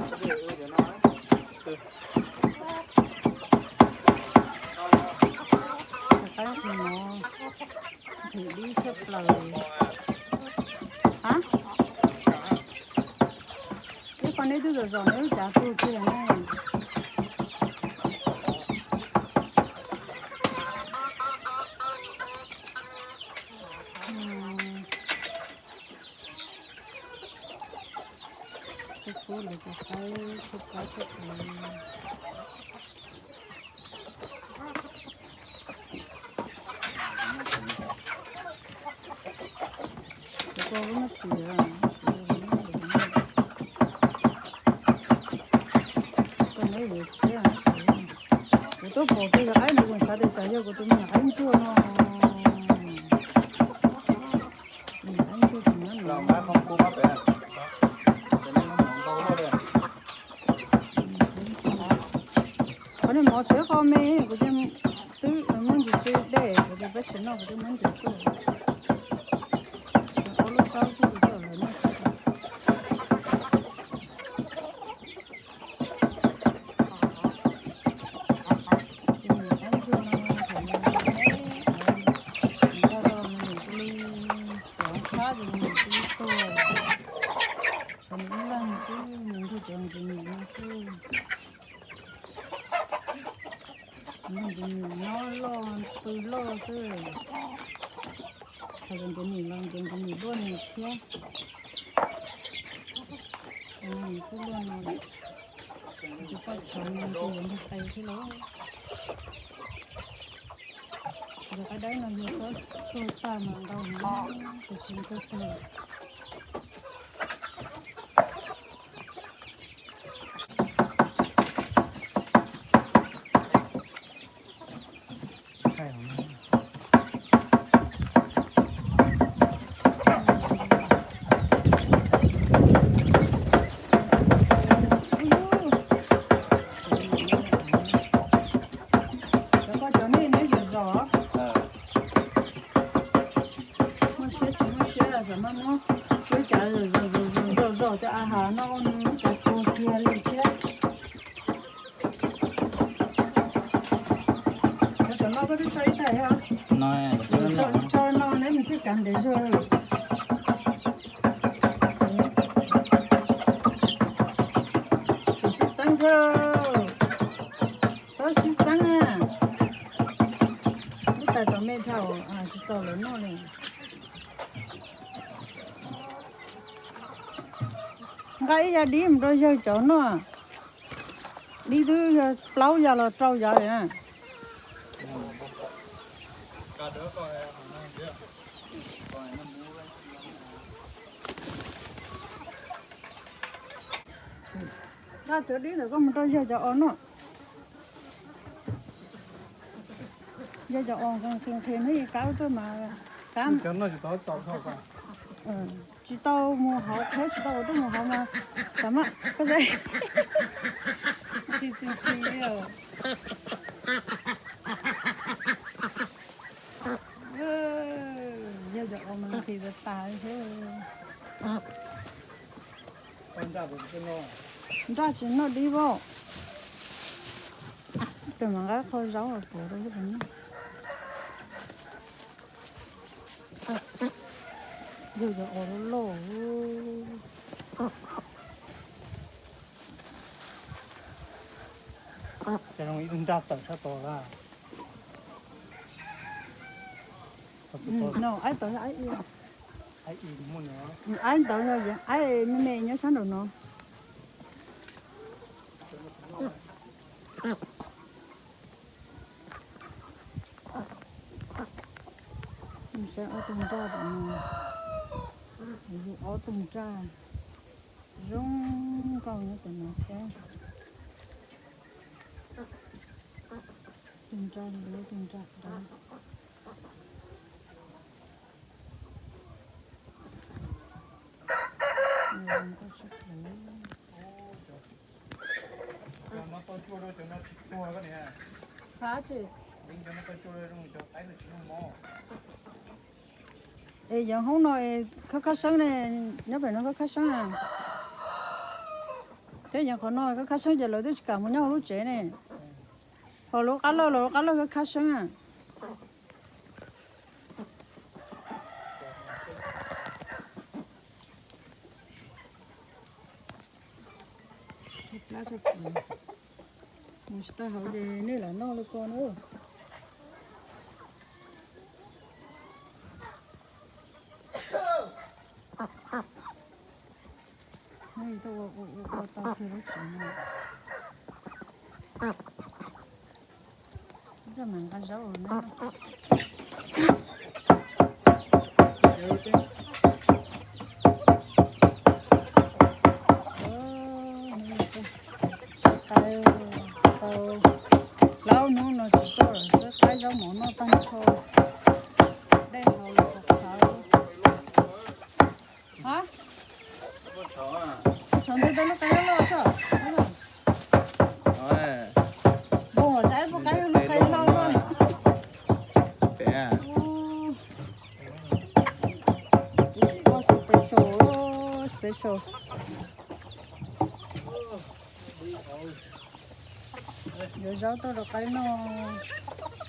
Rov qab tus no nqhis dib siab plaws li. Hab, ib qho neb twb zom zom neb lub cav tug kiag ne. Kub kub lawv cov qaib tshuab qaib tshuab qaib. Kuv koj lub mab siv, mab siv, koj neb yuav tshiab siv. Kuv tuaj pom kiag cov qaib no kuv xav tias tsam yog kuv tus me nyuam qaib ntsuag no. Me nyuam qaib ntsuag tsis muab no. Qhov niag mov tsev qho me, kuv twb muab ntsis tsw dej, kuv tias peb tsis noj, kuv twb muab ntsis tuaj. Ob lub saub xwb kuv twb lawv noj tsis tau. Tus me nyuam qaib ntsuag no thaum nws nqa rau nws cia li xyov sab ces nws cia li tuag. Tshuav nws ib leeg xwb, nws nrog cov nkawd niam no xwb. Nrog nkawd niam no loj pw loj xwb. Thaum nkawd niam los nkawd nkawd niam luaj nws thiab. Nkawd niam kuj luaj nws lawm. Tus poj tshav no ntshe yuav nqis qe thiab lauj. Cov qaib dawb no yog txhob tuag tag mas ntau heev, tab sis tuag tag. Cov koj cov nej neb zom zom, muaj siab tsis muaj siab los xam maj muab, muab cav zom zom zom zom zom cov a has no ua nws lub cav tuag kiag li thiab. Cov saum no koj twb tso ib tais os. Tso no neb mus thiaj kav ntev zog. Tseem sib txeeb thiab, txhob sib txeeb na. Lub tais tom me dhau tsis txaus lawv noj li. Nqa ib yav dib mus rau yawg cov noj. Dib twb yog plaub yav los rau yav li na. Nqa cov dib ntawd koj mus rau yawg cov os noj. Yawg cov os nqhis nqhis hnub ib kab tuaj mas kab tsis tau mus hauv, qheb tsis tau ua tuaj mus hauv mas tam maj koj saib. Nqhis tsis nqhis li os. Yawg cov os mas nqhis tas tas thiab. Nraj tsis noj dib vauj. Tus mam nqa qho zaub los puav rau lub tus noj. Yawg cov os loj loj. Cas zoo ib tug nraj tawm sab tod lawm. No aib tod, aib ntawd yog aib me me nyob sab nraum no. Saib ob tug nraj tom no, yus ob tug nraj zoo nkauj nyob tom no thiab. Tus nraj luav, tus nraj dawb. Es yog hoob no khab khab seeb ne, nyob pem no khab khab seeb na. Thiab yeej qhov no khab khab seeb ces lawv twb tsis kam mus nyob hauv lub tsev ne. Ho lub qab loj los lub qab loj khab khab seeb. Mus tsis tau hauv ces nej lam noj li ko na. Ua tau kiag lub tsev no. Coj mam nqa zaub na. Tau plaub hnub no tsis tuaj lawm, qaib zaub mov noj tag nrho, dej haus los qhov qhawv. Ha? Tshov nti tej lub qe loj loj tso. Npog cas ib puas qaib lub qe loj loj. Special, special. Yuav zaub tuaj rau qaib noj,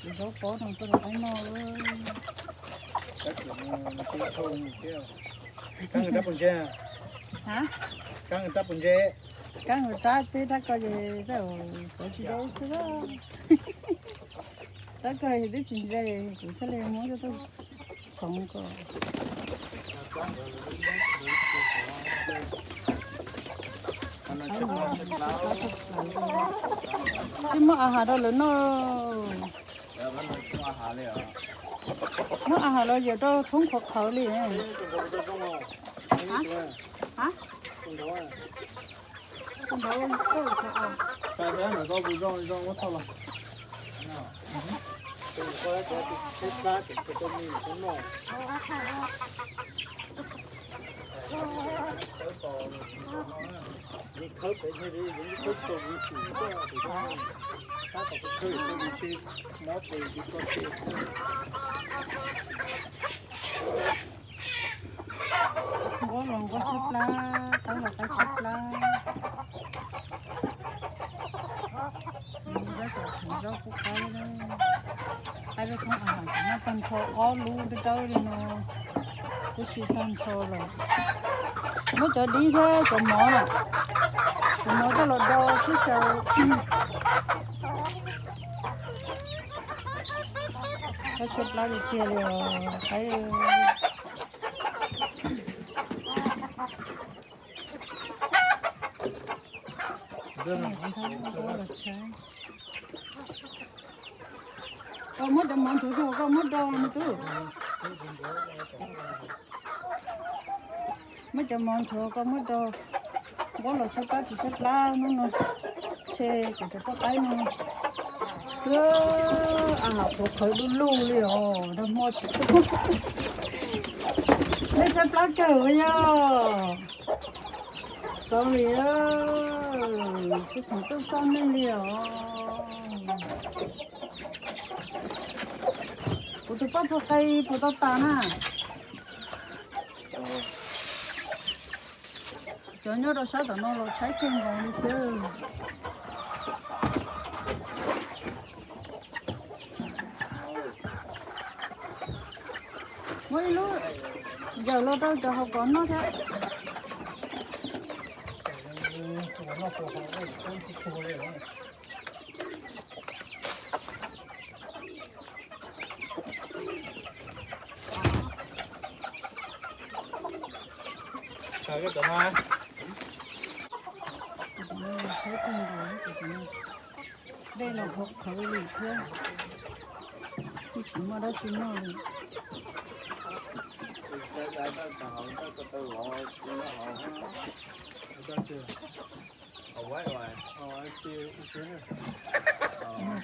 yuav zaub pob no tuaj rau qaib noj. Kab nws tab puas ntse? Ha? Kab nws tab puas ntse? Kab nws rab teb rab ko ces txawv tsis deb xwb. Rab ko twb tsis ntse, kuv thiaj li muab coj tuaj txhoov ko. Tsis muab a has rau lawv noj. Muab a has los yawm rau thoob qhov qhawv li. Nquab los nquab tshaib plab, qaib los qaib tshaib plab. Zaub kom tseem zaub kub qaib, qaib rau thoob a has tseem noj tag nrho ob lub dawb dawb li no, twb su tag nrho lawm. Muab cov dib thiab cov mov na, cov mov coj los do sib xyaw. Qaib tshaib plab tiag tiag li os qaib. Koj muab cov mov nthuav rau koj muab do me tub. Muab cov mov nthuav koj muab do. Nquab los tshaib plab tsis tshaib plab hnub no, tshe kuv cov poj qaib no. A has qhuav qhawv du lug li os, dag hmo tsis tuaj. Nej tshaib plab kawg ua yog. Sorry, tsis khoom tuaj xauj nej li os. Kuv tus poj phu qe puas tau tas na? Cov nyob rau sab tom no los tshaib kawg nkaus li thiab. Muab ib lub yawm los rau cov hauv kos noj thiab. Dej los qhuav qhawv li thiab, twb tsis muaj dab tsi noj li.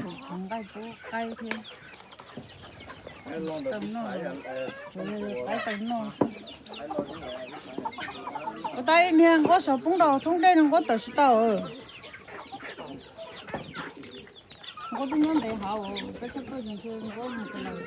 Txhoov nqaij pub qaib thiab. Tau noj, tsuav qaib tau noj xwb. Ua tab ib niag nquab saum poob rau thoob dej no nquab tawm tsis tau. Nquab twb nyob ntev hauv, peb txhob tuaj ntshe nquab mus tsis lawm.